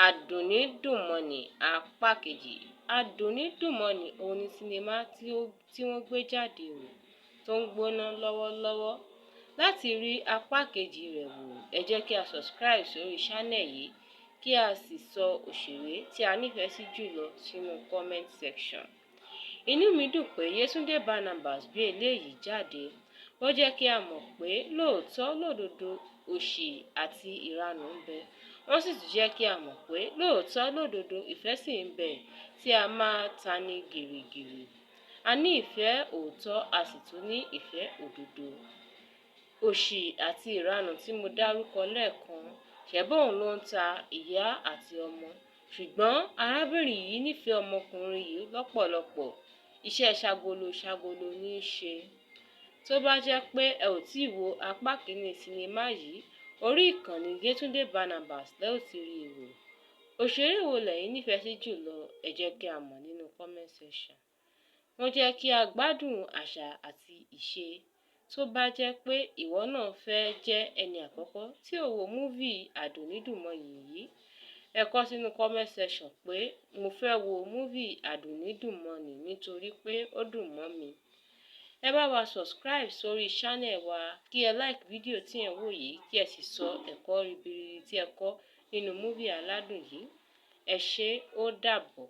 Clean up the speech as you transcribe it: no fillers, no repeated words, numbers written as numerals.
Àdùnní Dùn Mọ́ni apá kejì. Àdùnní Dùn Mọ́ni òun ni sinimá tí wọ́n gbé jáde o tó ń gbóná lọ́wọ́lọ́wọ́. Láti rí apá kejì rẹ̀ wò, ẹ jẹ́ kí a subscribe sórí channel yìí kí a sì sọ òṣèré tí a nífẹ̀ẹ́ sí jùlọ sínú comment section. Inú mi dùn pé Yétúndé Barnabas gbé eléyìí jáde. Ó jẹ́ kí a mọ̀ pé lóòótọ́ lódodo òṣì àti ìranù ń bẹ. Wọ́n sì tún jẹ́ kí a mọ̀ pé lóòótọ́ lódodo ìfẹ́ sì ń bẹ tí a máa tani gìrìgìrì. A ní ìfẹ́ òótọ́, a sì tún ní ìfẹ́ òdodo. Òṣì àti ìranù tí mo dárúkọ lẹ́ẹ̀kan, ṣebí òun ló ń ta ìyá àti ọmọ. Ṣùgbọ́n arábìnrin yìí nífẹ̀ẹ́ ọmọkùnrin yìí lọ́pọ̀lọpọ̀. Iṣẹ́ ṣagolo ṣagolo ní í ṣe. Tó bá jẹ́ pé ẹ ò tíì wo apá kìíní sinimá yìí, orí ìkànnì Yétúndé Barnabas lẹ ó ti rí i wò. Òṣèré wo lẹ̀yin nífẹ̀ẹ́ sí jùlọ? Ẹ jẹ́ kí a mọ̀ nínú comment section. Wọ́n jẹ́ kí a gbádùn àṣà àti ìṣe. Tó bá jẹ́ pé ìwọ náà fẹ́ jẹ́ ẹni àkọ́kọ́ tí ó wo movie Àdùnní Dùn Mọ́ni yìí, ẹ kọ sínú comment section pé mo fẹ́ wo movie Àdùnní Dùn Mọ́ni nítorí pé ó dùn mọ́ mi. Ẹ bá wa subscribe sórí channel wa, kí ẹ like fídíò tí ẹ̀ ń wò yìí, kí ẹ sì sọ ẹ̀kọ́ ribiribi tí ẹ kọ́ nínú movie aládùn yìí. Ẹ ṣé, ó dàbọ̀.